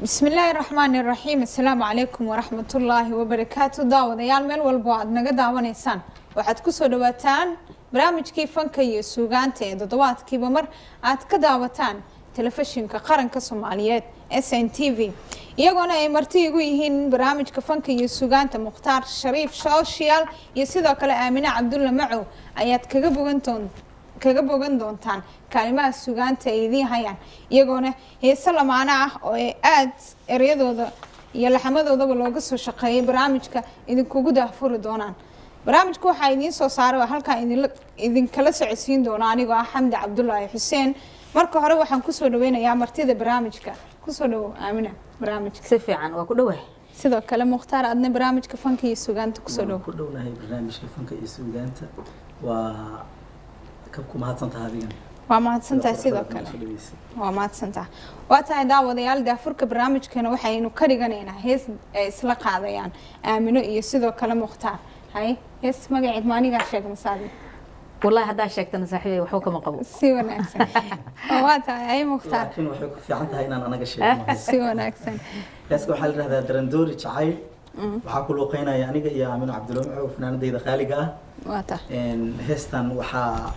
Bismillaahi raxmaani raxiim. Assalaamu calaykum waraxmatullaahi wabarakaatu. Daawadayaal, meel walbo aad naga daawanaysaan, waxaad kusoo dhawaataan barnaamijkii fanka iyo suugaanta ee toddobaadkiiba mar aad ka daawataan Telefishinka Qaranka Soomaaliyeed, SNTV, iyagoona ay marti igu yihiin barnaamijka fanka iyo suugaanta Mukhtaar Shariif Social iyo sidoo kale Aamine Cabdulla Macow. Ayaad kaga bogan doontaan kaalimaha suugaanta ay idiin hayaan, iyagoona heese lamaano ah oo ay aada ereyadooda iyo laxamadoodaba looga soo shaqeeyay barnaamijka idinkugu daahfuri doonaan. Barnaamijka waxaa idiin soo saaray oo halkaa idinkala socodsiin doona anigoo ah Xamdi Cabdulaahi Xuseen. Marka hore waxaan kusoo dhaweynayaa martida barnaamijka. Kusoo dhawow, Aamina, barnaamijka. Si fiican, waa ku dhawahay. Sidoo kale Mukhtaar, adna barnaamijka fanka iyo suugaanta kusoo dhawow. Ku dhownahay barnaamijka fanka iyo suugaanta, waa ka ku mahadsantaha adigan. Waa mahadsantahay, sidoo kale waa mahadsantaha. Waa tahay daawadayaal, daafurka barnaamijkeena waxaynu ka dhiganaynaa hees ay isla qaadayaan Aamino iyo sidoo kale Mukhtaar. Hay, hees magaceed ma anigaa sheeg masaadi? Wallahi haddaa sheegtana, saaxiibay, waxba kama qabo. Si wanaagsan, waa tahay. Hay, Mukhtaar. Laakiin waxay ku fiican tahay inaan anaga sheegno. Si wanaagsan. Heeska waxaa la yidhahdaa Darandoori Jacayl. Waxaa ku luuqeynaya aniga iyo Aamino Cabdulla Macow, fanaanadayda qaaliga ah. Waa tahay. Heestan waxaa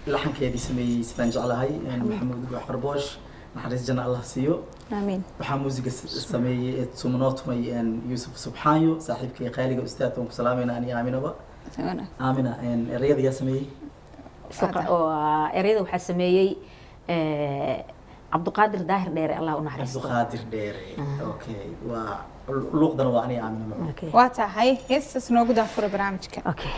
laxankeedii sameeyey, sidaan jeclahay, Maxamuud Guux Qarboosh, naxariis janna Allah siiyo. Aamiin. Waxaa muusiga sameeyey ee noo tumay Yuusuf Subxaanyo, saaxiibkay qaaliga. Ustaad, waan ku salaamayna aniga Aaminaba. Si wanaagsan. Aamina, ereyada yaa sameeyey? Ereyada waxaa sameeyey Cabduqaadir Daahir Dheere, Allah u naxariisto. Cabduqaadir Dheere, okay. Waa luuqdana waa aniga Aamina Macow. Okay. Waa tahay, heestaas noogu daafura barnaamijka. Okay.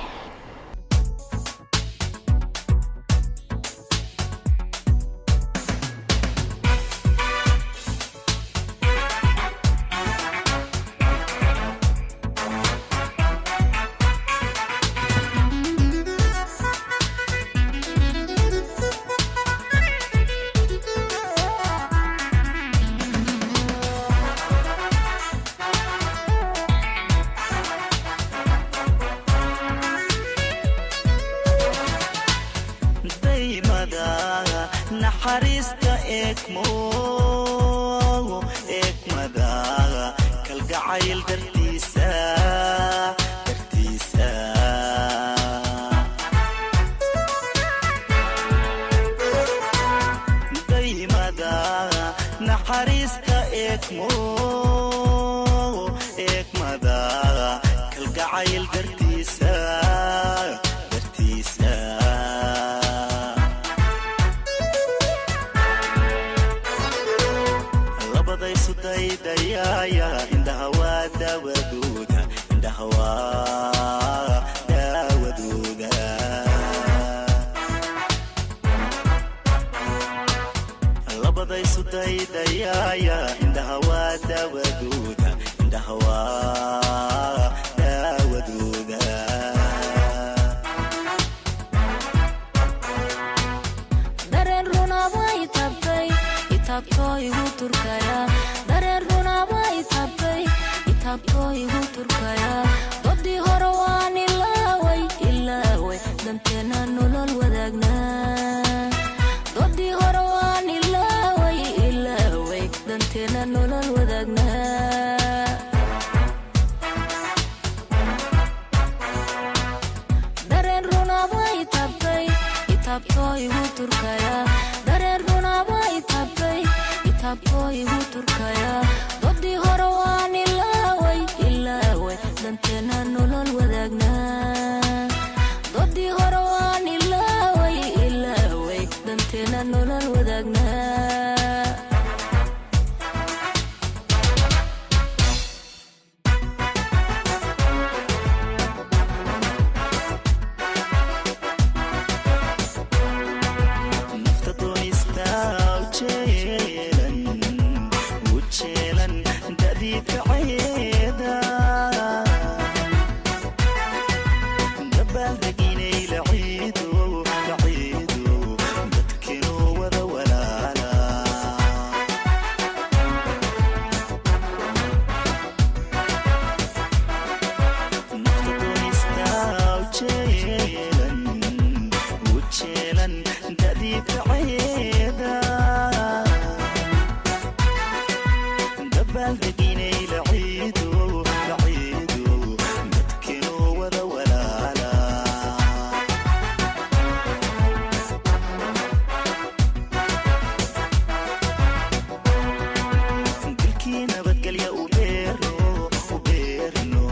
Daymada naxariista, eegmo eegmada kalgacayl dartiisa, dartiisa. Daymada naxariista, eegmo eegmada kalgacayl dartiisa, dartiisa. Labadaysu daydayaaya, indhaha waa daawadooda, indhaha waa daawadooda. Labadaysu daydayaaya, indhaha waa daawadooda, indhaha waa daawadooda. Dareen runaba itabtay, itabtoo igu turkaya. Dareen runaba itabtay, itabtoo igu turkaya. Dodii hore waan ilaaway, ilaaway, danteena nolol wadaagnaa. Dodii hore waan ilaaway, ilaaway, danteena nolol wadaagnaa. Dareen runaba itabtay, itabtoo igu turkaya. Dareen runaba itabtay, itabtoo igu turkaya. Dodii hore waan ilaaway, ilaaway, danteena nolol wadaagnaa. Dodii hore waan ilaaway, ilaaway, danteena nolol wadaagnaa. Nafta doonista ujeelan, ujeelan dadiidkaceeda, dabaaldeginay laciido, laciido, dadkinu wada walaala. Dabaaldeginay la ciido, la ciido, dadkinu wada walaala. Dilkii nabadgelya u beerno, u beerno,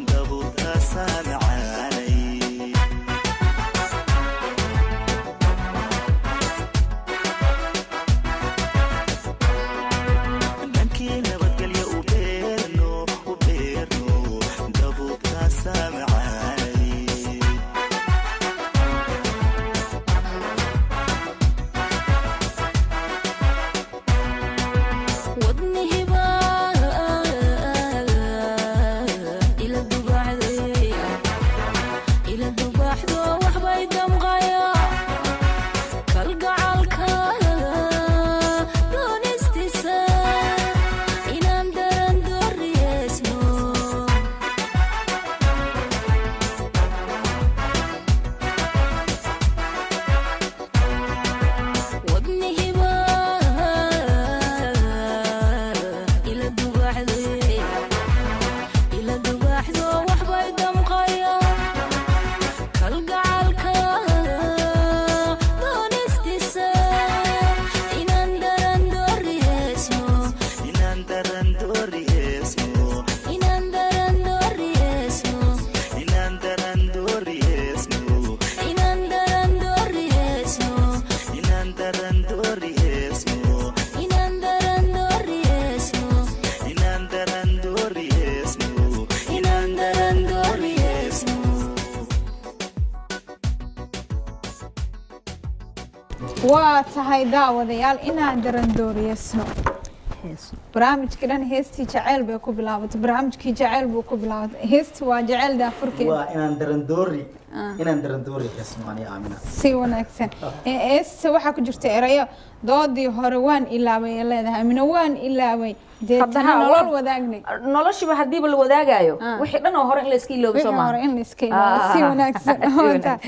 dabuurtaasaa macaanay. Dhankii nabadgelya u beerno, u beerno, dabuurtaasaa macaanay. Wadnihiba ila dubacday, ila dubaxdo waxbay damqaya kalgacalka doonistiisa inaan daran dooriyeesno. Wadnihiba ila dubaxday, ila dubaxdo waxbay damqaya kalgacalka doonistiisa inaan daran dooriyeesno. Inaan daran dooriyeesno. Inaan daran dooriyeesno. Inaan daran dooriyeesno. Inaan daran dooriyeesno. Inaan daran dooriyeesno. Inaan daran dooriyeesno. Inaan daran dooriyeesno. Inaan daran dooriyeesno. Waa tahay daawadayaal, inaan darandooriyeesno barnaamijkii dhan. Heestii jaceyl bay ku bilaabatay, barnaamijkii jaceyl buu ku bilaabatay. Heesti waa jaceyl daafurkeeda. Waa inaan darandoori, inaan darandoori heesno ani Aamina. Si wanaagsan. Heesta waxaa ku jirta erayo doodii hore waan ilaaway ee leedahay Amina, waan ilaaway deetana Hadda nolol wadaagnay. Noloshiba haddiiba la wadaagayo, wixii dhan oo hore in la iska iloobo soo wixii maaha? Hore in la iska ilaalo si wanaagsan. Si Waa tahay.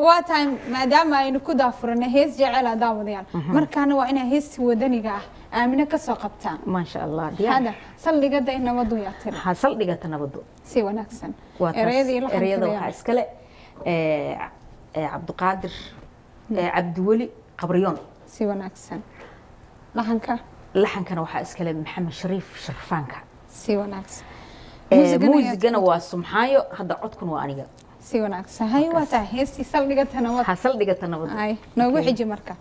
Waa tahay, maadaama aynu ku daafuranay hees jecel ah daawadayaal, markaana waa inaa heestii wadaniga ah Aamino kasoo qabtaan. Maasha Allah, diyaar. Hada saldhigada in nabadu yaa tiri. Ha saldhigata nabadu. Si wanaagsan. Waa taas. Ereyadii laxanka Ereyada ayaa- waxaa iskale Cabdiqaadir Cabdiweli Qabriyoon. Si wanaagsan. Laxanka? Laxankana waxaa iskale Maxamed Shariif Sharfaanka. Si wanaagsan. Muusigana ayaa- Muusigana waa Sumxaayo, hadda codkuna waa aniga. Si wanaagsan. Hay, waa tahay heestii saldhigata nabad. Ha saldhigata nabadu. Ay noogu xiji marka.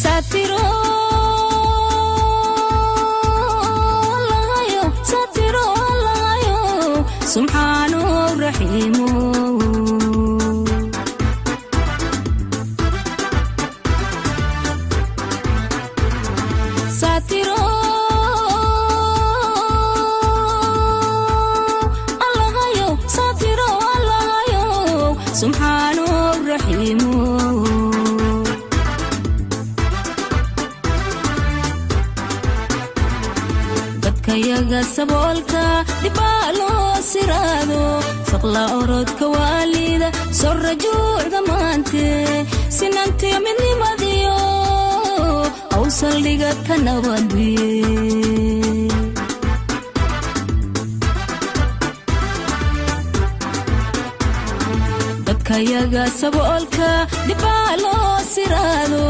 Satiro Allahayo, satiro Allahayo, subxaanu raxiimo. Satiro Allahayo, satiro Allahayo, subxaanu raxiimo. Dadkayaga saboolka dibaa loo siraado, saqla orodka waalida soo rajuucda maante, sinantiyo midnimadiyo aw saldhiga ka nabadbiye. Dadkayaga saboolka dibaa loo siraado,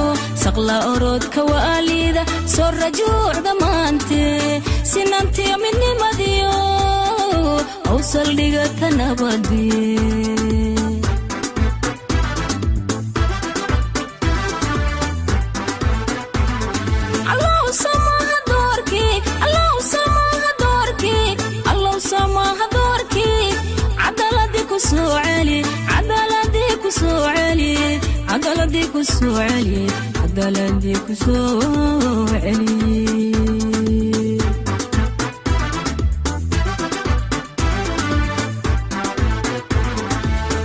saqla orodka waalida soo rajuucda maante, sinantiyo midnimadiyo aw saldhiga ka nabadbiye. Allahu. soo celi, cadaaladii ku soo celi, cadaaladii ku soo celi, cadaaladii ku soo celi.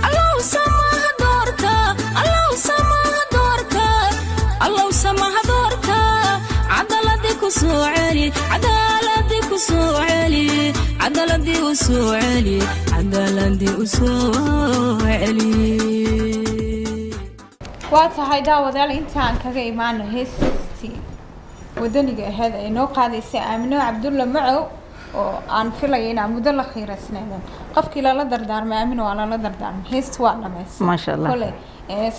Allow samaha doorka, allow samaha doorka, allow samaha doorka, cadaaladii ku soo celi, cadaaladii ku soo celi, cadaaladii u soo celi, cadaaladii u soo celi. Waa tahay daawadayaal, intaan kaga imaano heestii wadaniga ahayd ay noo qaadaysay Aamino Cabdulla Macow, oo aan filaya inaan muddo la khiiraysnaydeen. Qofkii lala dardaarmay Aamino waa lala dardaarmay, heesta waa dhamaysay. Maasha Allah. Kole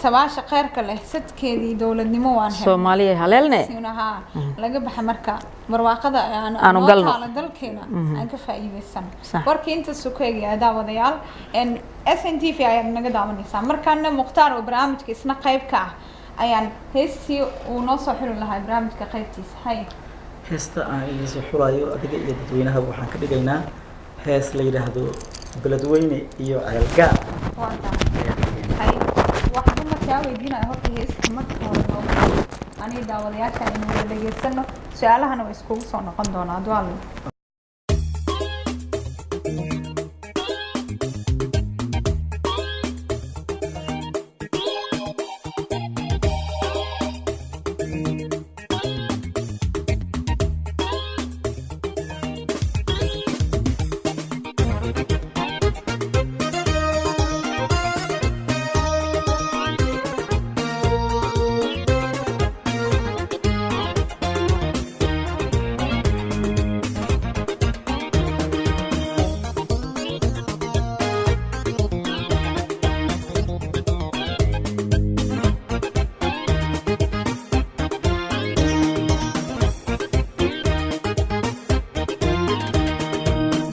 sabaasha kheyrka leh sadkeedii dowladnimo waan helnay. Soomaaliya haleelne. Haa, laga baxa marka barwaaqada aan Aanu noo galno. taalo dalkeena aan ka faa'iidaysano. Sax. Warkii intaasuu ku egaya daawadayaal. SNTV ayaad naga daawanaysaa. Markaana Mukhtaar oo barnaamijka isna qayb ka ah ayaan heestii uu noo soo xuli lahaa barnaamijka qaybtiisa hay. Heesta aan idiin soo xulayo adiga iyo dadweynaha waxaan ka dhigaynaa hees la yidhaahdo Beledweyne iyo Ceelgaal. Waa tahay. Hay, waxaan markaa weydiinaya horta heesta marka hore noogu aniga daawadayaasha aynu wada dhageysano, su-aalahana way iskugu soo noqon doonaa hadduu Alla.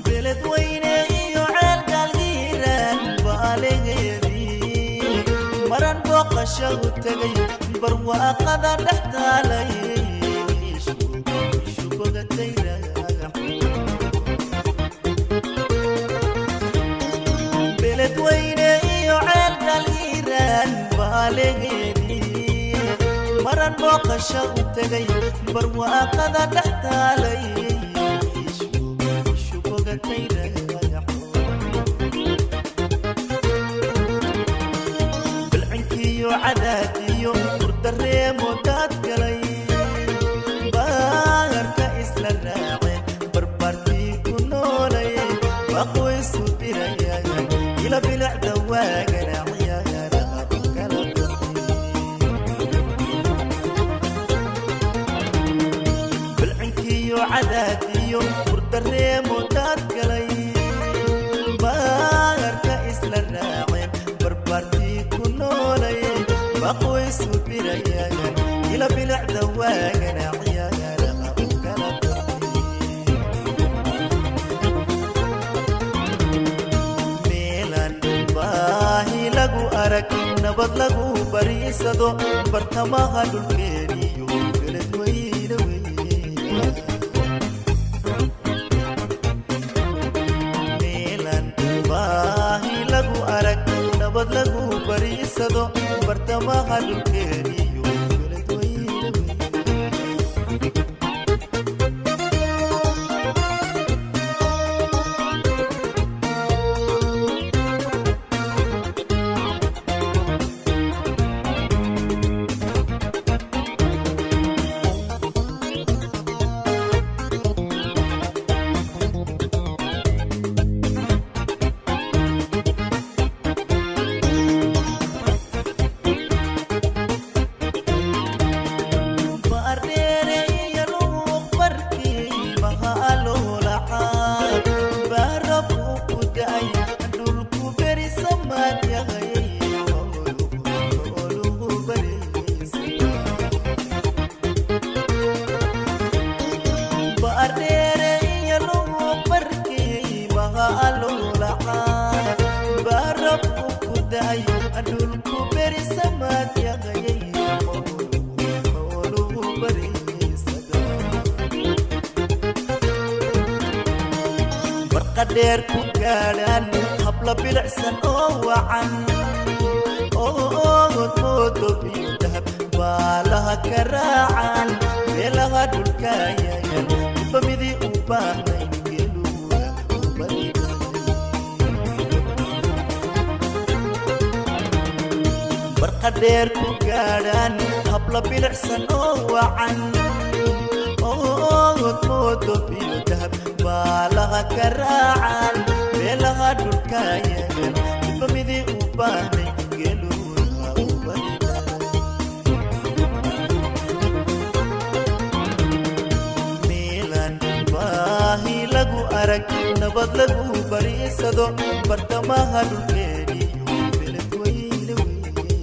Beledweyne iyo Ceelgaalgiiraan baalegeedii maran booqasho u tegay, barwaaqada dhex taalay ishu bogatay raax. Beledweyne iyo Ceelgaalgiiraan baalegeedii maran booqasho u tegay, barwaaqada dhex taalay ishu bogatay raax. Bilcinkiyo cadaadiyo urdareemo daad galay, baarka isla raaceen barbartii ku noolay, baqoysu dirayaan ila bilicda waagana ciyaaraha u kala bixi. Bilcinkiyo cadaadiyo urdareemo daad galay, baarka isla raaceen barbartii ku noolay, baqoysu dirayaan ila bilicda waagana ciyaaraha u kala bixi. Meelan baahi lagu arag, nabad lagu bariisado, bartamaha dhulkeeniyo Beledweyne weyn. Meelan baahi lagu arag, nabad lagu bariisado, bartamaha dhulkeeniyo Beledweyne weyn. Bareere iyo luuq barkii mahaloolacaa, baarabku ku da'ay, dhulku berisamaad yahay, xooluhu barisa. Bareere iyo luuq barkii mahaloolacaa, baarabku ku da'ay, dhulku berisamaad yahay, xooluhu barisada. Barqa dheer ku gaadhaan. Habla bilicsan oo wacan ood moodo biyo dahab baalaha ka raacan meelaha dhulka yayan midba midii u baahnayn geluura ubadi barqa dheer ku gaadhaan. Habla bilicsan oo wacan ood moodo biyo dahab baalaha ka raacan meelaha dhulka yayan midba midii u baahnay geluura ubadi. Milan baahi lagu arag, nabad lagu bariisado, bartamaha dhulkeeniyo Beledweyne weeye.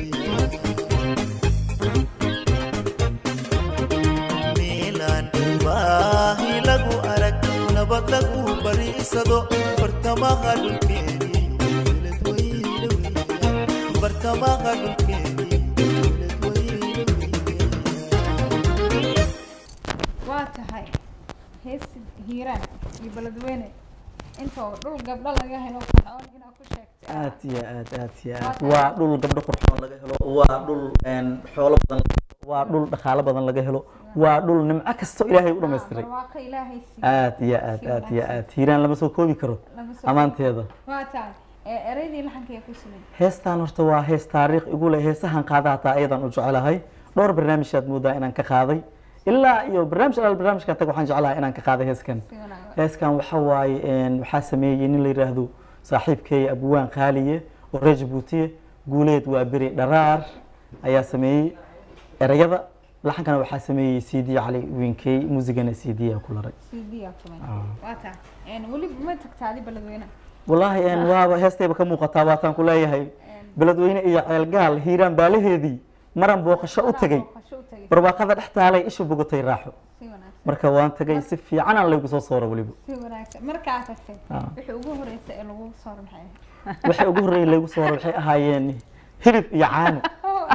Milan baahi lagu arag, nabad lagu bariisado, bartamaha dhulkeeniyo Beledweyne weeye. Bartamaha dhulkeeniyo Beledweyne weeye. Waa tahay, hees Hiiraan iyo Beledweyne inta oo dhul gabdho laga helo qurxoon inaad ku sheegtay. Aad iyo aad, aad iyo aad. Waa dhul gabdho qurxoon laga helo, waa dhul xoolo badan laga helo, waa dhul dhaqaalo badan laga helo, waa dhul nimco kasto Ilaahay u dhamaystiray. Barwaaqo Ilaahay siiyo. Aad iyo aad, aad iyo aad. Hiiraan lama soo koobi karo Lama soo amaanteeda. Waa tahay, eraydii laxanka ayaa ku sumay? Heestaan horta waa hees taariikh igu leh. Heesahan qaada hataa ayadan u jecelahay. Dhowr barnaamij aad moodaa inaan ka qaaday, ilaa iyo barnaamij alaal barnaamijkan tag waxaan jeclahay inaan ka qaaday heeskan. Si wanaagsan. Heeskan waxa waaye waxaa sameeyey nin la yidhaahdo saaxiibkeeya Abwaan Qaaliye oo reer Jabuutiye, Guuleed waa Beri Dharaar ayaa sameeyey erayada. Laxankana waxaa sameeyey CD Cali Winkey, muusigana CD aa ku laray. CD aa tumay. Waa tahay, weli ma tagtaadi Beledweyne? Wallaahi waaba heestayba ka muuqataa. Waataan ku leeyahay Beledweyne iyo Ceelgaal, Hiiraan baalaheedii maran booqasho u tagay, Booqasho u tagay. Barwaaqada dhex taalay ishu bogatay raaxo. Si wanaagsan. Marka waan tagay, si fiican aan laygu soo sooro weliba. Si wanaagsan. Markaa tagtay, wixii ugu horeysa ee lagu soo maxay? Waxay ugu horreeyay laygu soo horo waxay ahaayeen hilib iyo caano. Oh,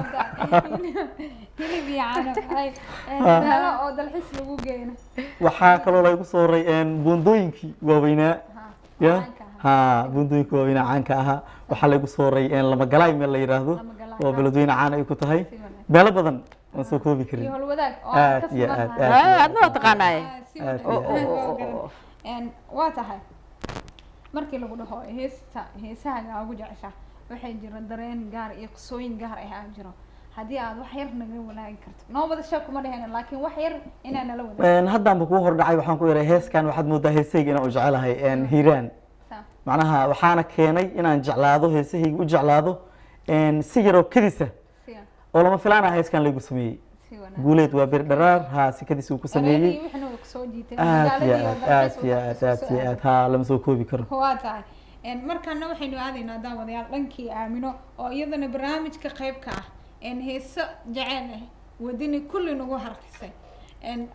hilib iyo caano. Ay, meelo oo dalxiis lagu geeyno? Waxaa kaloo laygu soo horay buundooyinkii waaweynaa ya Caanka ahaa. Ha, buundooyinkii waaweynaa caanka ahaa. Waxaa laygu soo horay Lamagalaay meel la yidhaahdo Lamagalaay, oo Beledweyne caan ay ku tahay. Si wanaagsan. Meelo badan aan soo koobi karin. Iyo Holwadaag oo aan Aad ka iyo siman aad, nahay. aad. Ah, adna waa taqaanaaye. Ah, si Aad wanaagsan. iyo Waa garan. Waa tahay, markii lagu dhaho heesta heesahaaga aa ugu jeceshaa, waxay jira dareen gaar iyo qisooyin gaar ah aa jiro. Haddii aad wax yar naga walaagi karto, noo wada sheeg kuma dhehena, laakiin wax yar inaa nala wadaag. Haddaanba kuu hordhacay, waxaan ku yahay heeskan waxaad moodaa heesahayga inaan u jecelahay Hiiraan. Macnaha waxaana keenay inaan jeclaado heesahayga u jeclaado si yaroo kedisa oo lama filaan ah heeskan laygu sameeyey. Si wanaagsan. Guuleed waa Bir Dharaar, ha, si kadis uu ku sameeyey. Ereyadii wixina way kusoo jiiteen. Aad iyo Magaaladii oo aad, aad dalxiis iyo uu aad, kusoo aad iyo aaday. aad. Ha, lama soo koobi karo. Waa tahay. Markaana waxaynu aadaynaa, daawadayaal, dhankii Aamino oo iyadana barnaamijka qayb ka ah, heeso jeceel ah wadini kulli nagu harqisay.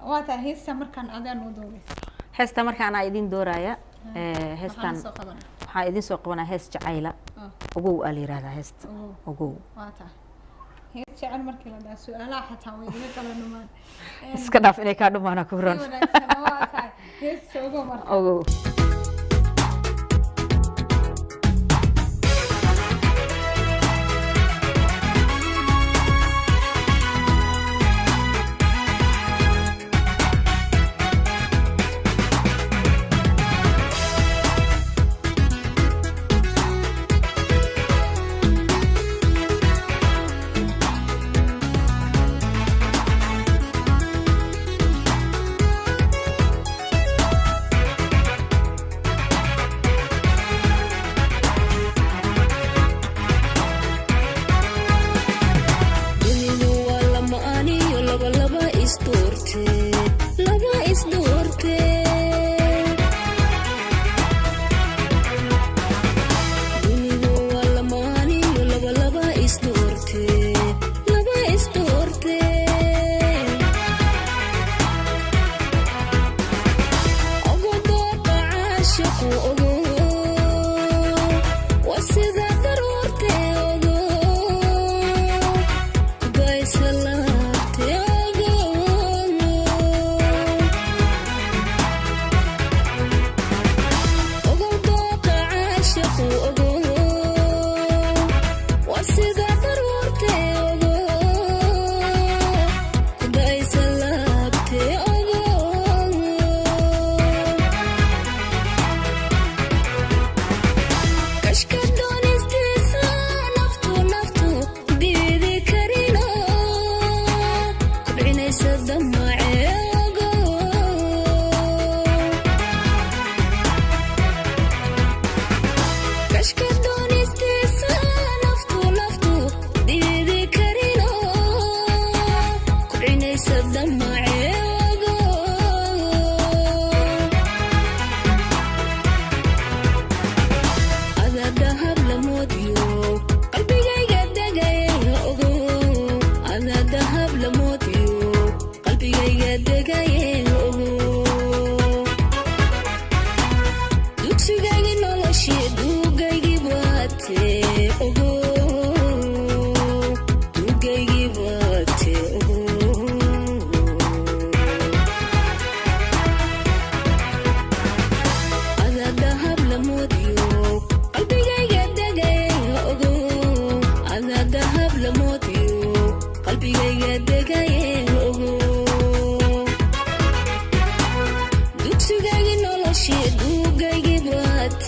Waa tahay, heesta markaan adaa noo dooraysa. Heesta marka anaa idin dooraya. Heestan Waxaan soo qabanaa? Waxaa idin soo qabanaa hees jacayla. Ogow aa la yihahdaa heesta. Ogow. Ogow. Waa tahay, hees jecel markii la dhaha su-aalaha xataa way iga kala dhumaan. Iska dhaaf inay kaa dhumaana ku Si ron. wanaagsan. Waa tahay, heesta Ogow marka. Ogow.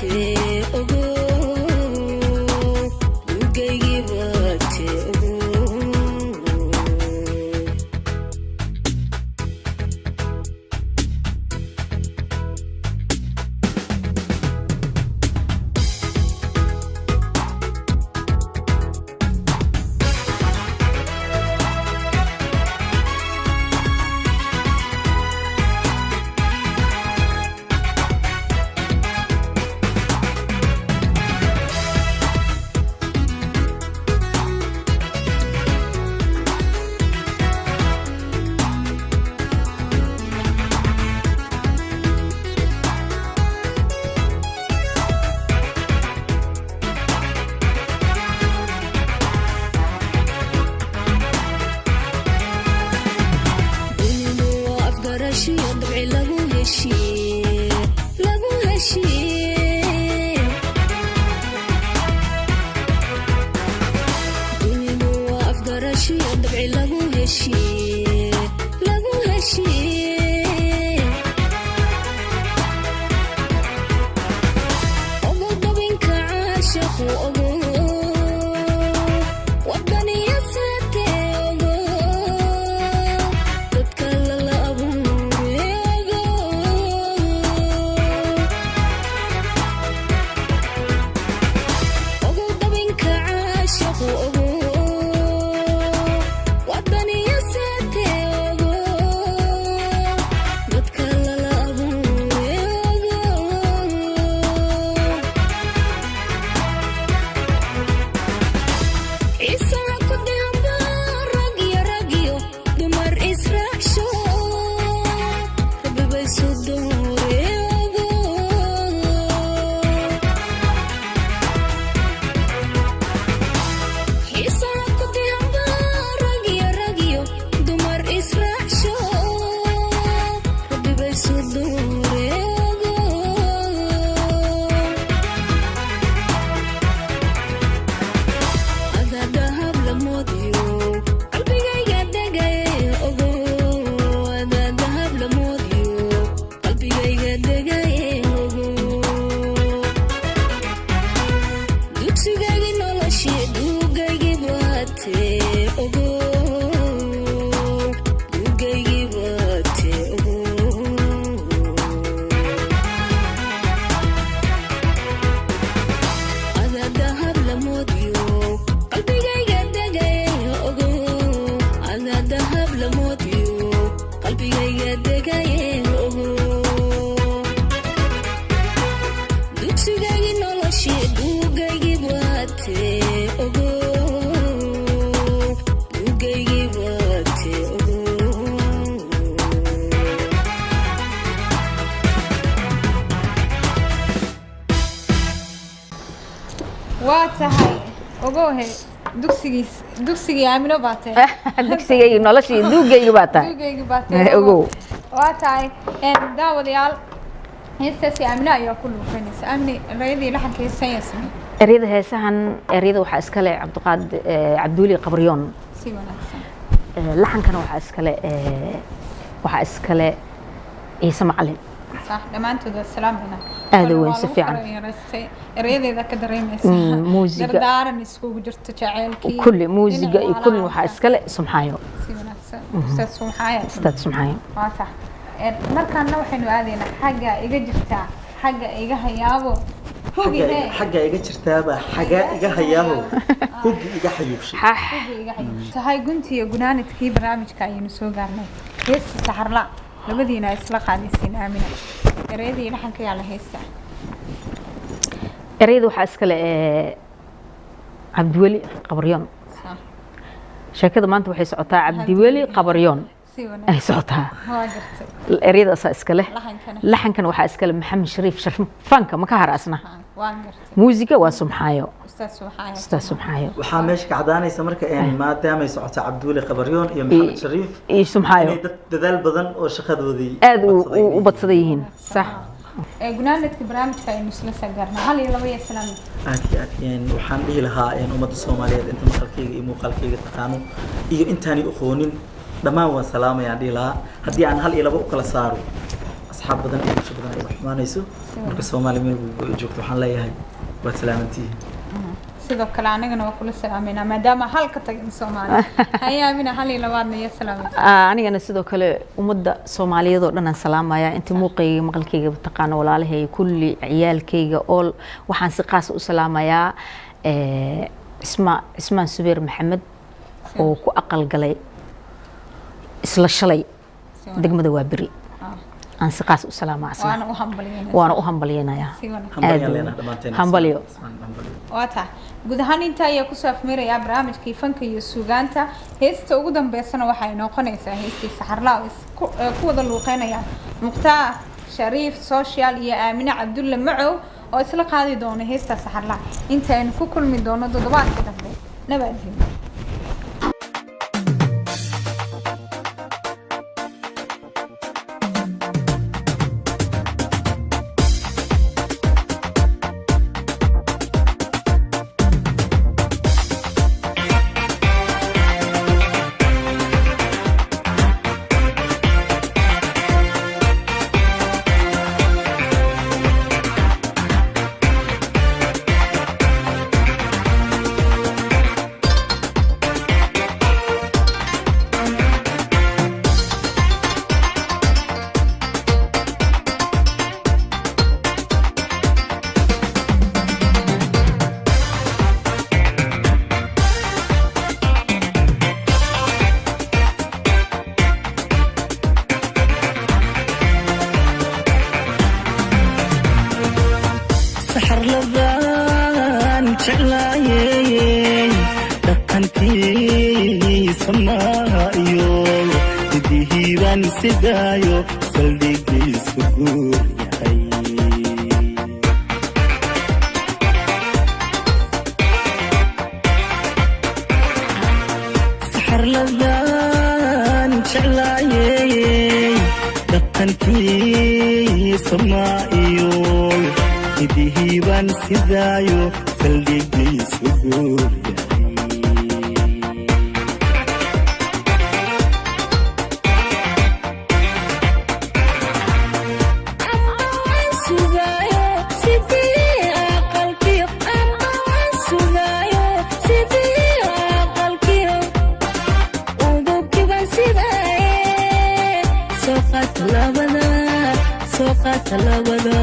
baatee ogo, duugaygii baatee ogo. Dunidu waa afgarashiyo dabci lagu heshiiye, lagu heshiiye. Dunidu waa afgarashiyo dabci lagu heshiiye, lagu heshiiye. Ogo dabinka caashaqu ogo, wadaniya saatee ogo, dadka lala abuure ogo. Ogo dabinka caashaqu ogo, wadaniya saatee ogo, dadka lala abuure ogo. Ciisaha ku damba rag iyo rag iyo dumar israacsho, rabbi bay su doore ogo. Xiisaha ku damba rag iyo rag iyo dumar israacsho, rabbi bay su doore ogo. Adadahab lamoodiyo qalbigayga degaye ogo, adadahab lamoodiyo qalbigayga degaye ogo. Dugsigaygii noloshii duugaygii baatee ogo, duugaygii baatee ogo. Adadahab lamoodiyo qalbigayga degaye ogo, adadahab lamoodiyo qalbigayga degaye ogo. Dugsigaygii noloshii duugaygii baatee ogo, duugaygii baatee ogo. Waa tahay ogohe, dugsigiis dugsigii Aamino baa tahay. Dugsigaygi noloshii duugaygi baa tahay. Dugaygi baa tahay. Ogow. Waa tahay. Daawadayaal, heestaasi Aamino ayaa ku luuqeynaysa. Aamini, erayadii laxanka heestan yaa sameeyey? Ereyada heesahan, ereyada waxaa iskale Cabdiqaadir Cabduuli Qabryoon. Si wanaagsan. Laxankana waxaa iskale Ciise Macalin. Sax, dhammaantood waa salaamina. Aad u weyn, si fiican. Erayadeeda ka dareemaysa Muusiga. dardaaran iskugu jirto jaceylkii. Kulli muusiga iyo dhinaca kulli walaalaha. Waxaa iskale Sumxaayo. Si wanaagsan, ustaad Sumxaaya. Ustaad Sumxaayo. Waa tax. Markaana waxaynu aadaynaa xagga iga jirtaa, xagga iga hayaabo hugine. Xagga iga jirtaaba xagaa iga hayaaho huggi iga xayuubshay. Xax. Hugi iga hayuubshay tahay. Gunti iyo gunaanadkii barnaamijka ayaynu soo gaarnay. Heesta Saxarla labadiina isla qaadaysiin. Aamina, ereyadii laxanka yaa la heesta? Ereyada waxaa iskale Cabdiweli Qabryoon. Sax. Sheekada maanta waxay socotaa Cabdiweli Qabaryoon Si ay wanaagsan socotaa. Waa gartay. Ereyada asaa iska leh. Laxankana? Laxankana waxaa iskale Maxamed Shariif Sharfanka ma ka har asna. Waan gartay. Muusiga waa Sumxaayo. Ustaad Sumxaayo. Ustaad Sumxaayo. Waxaa meesha ka cadaanaysa marka maadaamay socota Cabdiweli Qabaryoon iyo Maxamed Shariif iyo Sumxaayo inay dad dadaal badan oo shaqadoodii aad u badsaday yihiin, sax. Gunaanadka barnaamijka aynu isla soo hal iyo laba iyo salaam. Aad iyo aad waxaan dhihi lahaa ummadda Soomaaliyeed inta maqalkayga iyo muuqaalkayga taqaano iyo intaanay aqoonin dhammaan waan salaamayaan dhihi lahaa. Haddii aan hal iyo laba u kala saaro. Asxaab badan iyo bulsho badan ay wax xumaanayso. Marka Soomaali meel walba ay joogto, waxaan leeyahay waad salaamantihiin. Sidoo kale anagana waa kula salaameynaa, maadaama hal ka tagin Soomaali. Hayaamina, hal iyo labaadna iyo salaamaysa. Anigana sidoo kale ummadda Soomaaliyeed oo dhan aan salaamaya, inta muuqayga maqalkayga taqaano, walaalahayga kulli, ciyaalkayga ool. Waxaan si qaas u salaamayaa Cismaan Subeer Maxamed oo ku aqal galay isla shalay degmada Waaberi. Aan si qaas u salaamaa asna. Waana u hambalyeynaysaa. Waana u hambalyeynayaa. Si wanaagsan. Hambalyaan Aad leenahay dhammaanteen. Hambalyo. Cismaan, hambalyo. Waa tahay, guud ahaan intaa ayaa kusoo afmeerayaa barnaamijkii fanka iyo suugaanta. Heesta ugu dambeysana waxay noqonaysaa heestii Saxarlaa oo ku wada luuqeynayaan Mukhtaar Shariif Social iyo Aamine Cabdulle Macow oo isla qaadi doona heesta Saxarlaa. Inta aynu ku kulmi doono toddobaadka dambe, nabadgelyo. Saxarladan jeclaayey, dhaqankiisa maayo, hidihiibaan sidaayo, saldhigiisu guur yahay. Saxarladan jeclaayey, dhaqankiisa maayo, hidihiibaan sidaayo, saldhigiisu guur yahay. Soo qaata labada, soo qaata labada.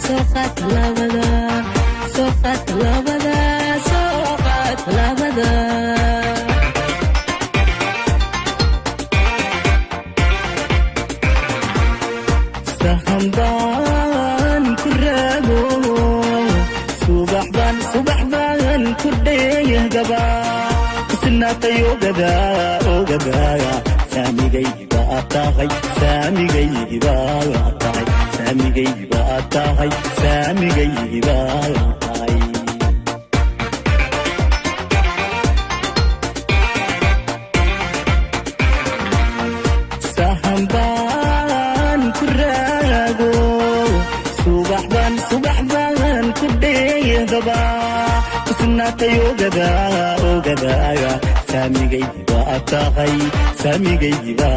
Soo qaata labada, soo qaata labada, soo qaata labada. Sahan baan ku raago, subax baan, subax baan ku dheeyah isnaatay ogada ogadaya, saamigayba tahay, saamigayba tahay, saamigayba tahay, saamigayba tahay. Sahan baan ku raago, subax baan, subax baan ku dheeydaba isnaatay ogada ogadaya, saamigayba tahay, saamigayba,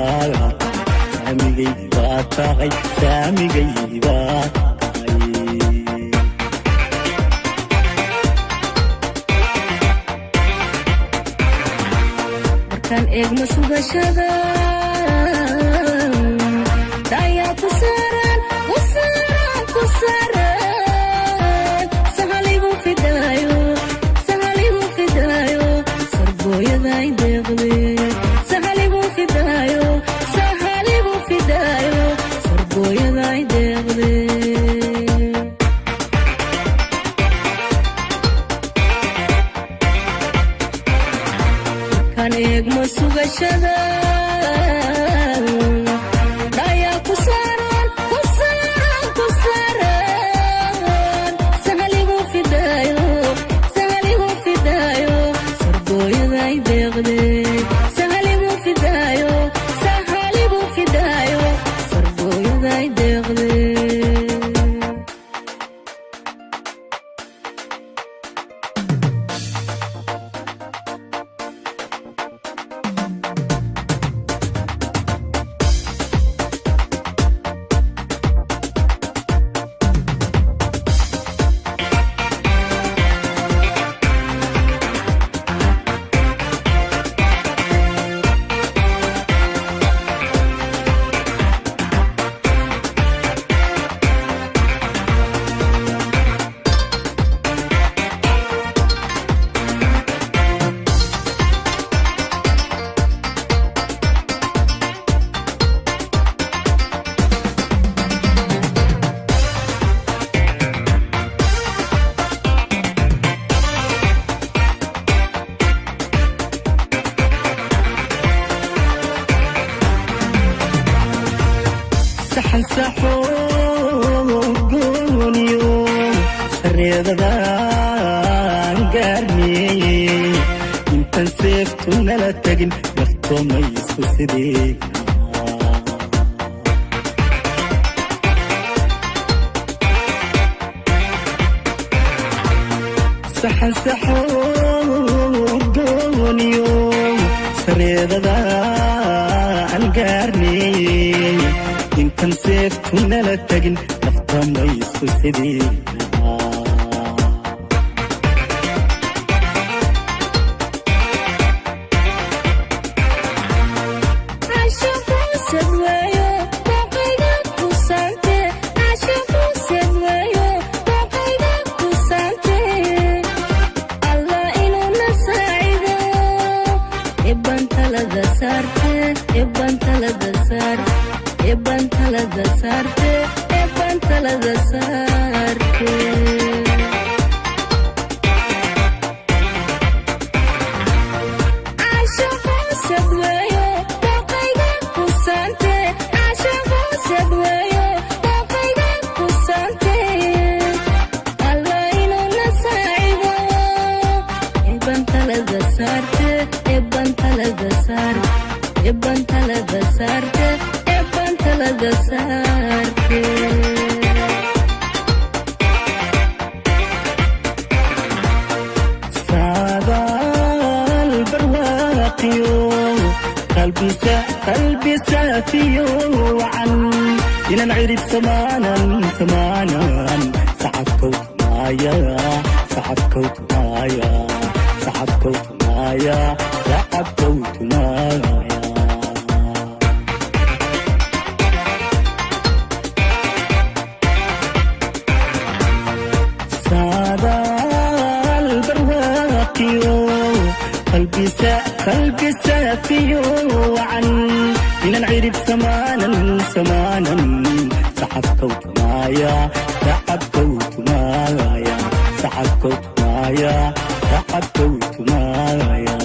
saamigayba tahay, saamigayba tahay. Markaan eegmo sugashada dayaa ku saaran, ku saaran, ku saaran, sahaligu fidaayo, sahaligu fidaayo, sargooyaday deeqde, sahaligu fidaayo, sahaligu fidaayo, sargooyaday deeqde. Markaan eegmo sugashada dhayaa ku saaran, ku saaran, ku saaran, sahaligu fidaayo. Sareedadaan gaarniyey intan seeftu nala tagin naftomaysu sidii. Saxan saxogooniyo sareedadaan gaarniyey intan seeftu nala tagin naftamaysu sidii. Saadaal barwaaqiyo qalbi saafiyo wacan inaan cirib samaanan samaanan sacabkowtumaaya sacabkowtumaaya sacabkowtumaaya sacabkowtumaaya. Saadaal barwaaqiyo qalbi saafiyo wacan inaan cirib samaanan samaanan sacabkowtumaaya sacabkowtumaaya sacabkowtumaaya sacabkowtumaaya.